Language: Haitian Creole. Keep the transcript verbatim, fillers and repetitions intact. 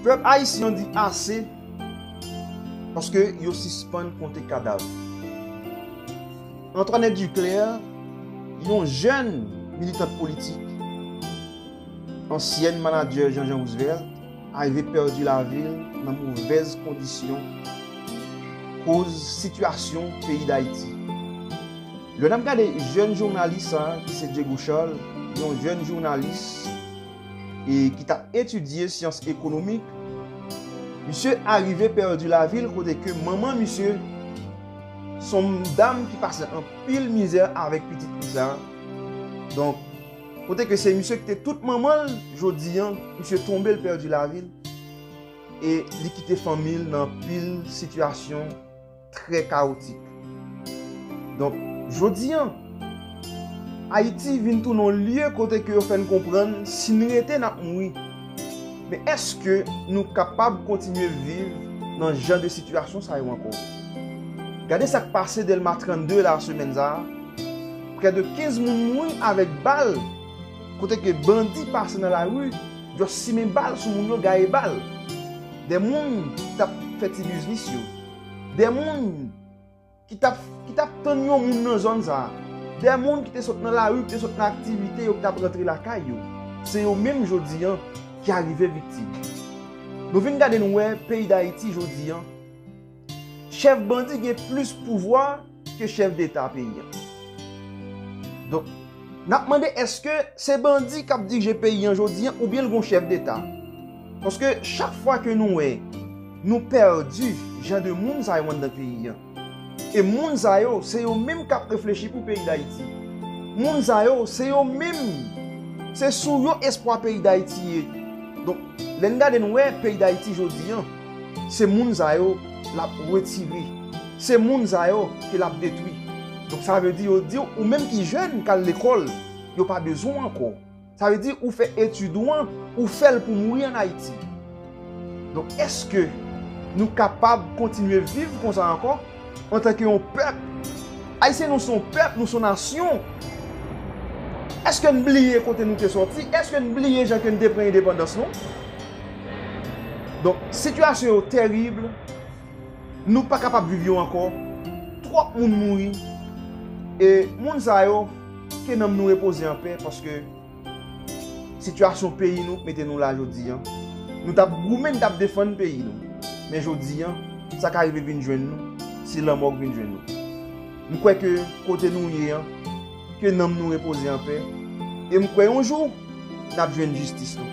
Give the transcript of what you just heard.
Pèp ayisyen an di ase, paske yo sispann konte kadav. Antoinette Duclair, yon jèn militant politik, ansyèn manadjè Jean Jean Roosevelt, arive pèdi lavi l nan movèz kondisyon, koz sitiyasyon peyi Dayiti. Lè n ap gade jèn jounalis sa a, ki se Diego Charles, yon jèn jounalis e ki t ap etidye syans ekonomik, misye arive pèdi lavi l kote ke manman misye se yon dam ki pase anpil mizè avèk pitit li sa. Donk, kote ke se misye ki te tout manman l, jodi a, misye tonbe, l pèdi lavi l e li kite fanmi l nan anpil sitiyasyon trè kawotik. Donk, jodi a, Ayiti vin tounen yon lye kote ke yo fè n konprann si n rete, n ap mouri. Men èske nou kapab kontinye viv nan jan de sitiyasyon sa yo ankò? Gade sa k pase Dèlma trannde la semèn sa a. Prè de kenz moun mouri avèk bal, kote ke bandi pase nan lari, just simen bal sou moun yo, gaye bal. De moun ki t ap fè ti biznis yo. De moun ki t ap, ki t ap tann yon moun nan zòn sa a. De moun ki te sot nan lari, ki te sot nan aktivite yo, ki t ap rantre lakay yo. Se yo menm jodi a ki arive viktim. Nou vin gade, nou wè peyi Dayiti jodi a, chèf bandi gen plis pouvwa ke chèf deta peyi a. Donk, n ap mande, èske se bandi k ap dirije peyi a jodi a oubyen l gen yon chèf deta? Paske chak fwa ke nou wè nou pèdi jan de moun sa yo anndan peyi a, e moun sa yo, se yo menm k ap reflechi pou peyi Dayiti. Moun sa yo, se yo menm, se sou yo espwa peyi Dayiti ye. Donk, lè n gade, nou wè peyi Dayiti jodi a, se moun sa yo l ap retire. Se moun sa yo ke l ap detwi. Donk, sa vle di, yo di w, ou menm ki jèn k al lekòl, yo pa bezwen w ankò. Sa vle di, ou fè etid ou an, ou fè l pou mouri ann Ayiti. Donk, èske nou kapab kontinye viv konsa ankò, antanke yon pèp? Ayisyen, nou se yon pèp, nou se yon nasyon. Èske n bliye kote nou te sòti? Èske n bliye jan ke n te pran endepandans nou? Donk, sitiyasyon yo terib. Nou pa kapab viv yo ankò. Twòp moun mouri. E moun sa yo, ke nanm nou repoze anpè, paske sitiyasyon peyi nou mete nou la jodi a. Nou t ap goumen, n t ap defann peyi nou. Men jodi a, sa ka rive vin jwenn nou, se lanmò k vin jwenn nou. M kwè ke kote nou ye a, ke nanm nou repoze anpè. E m kwè yon jou, n ap jwenn jistis nou.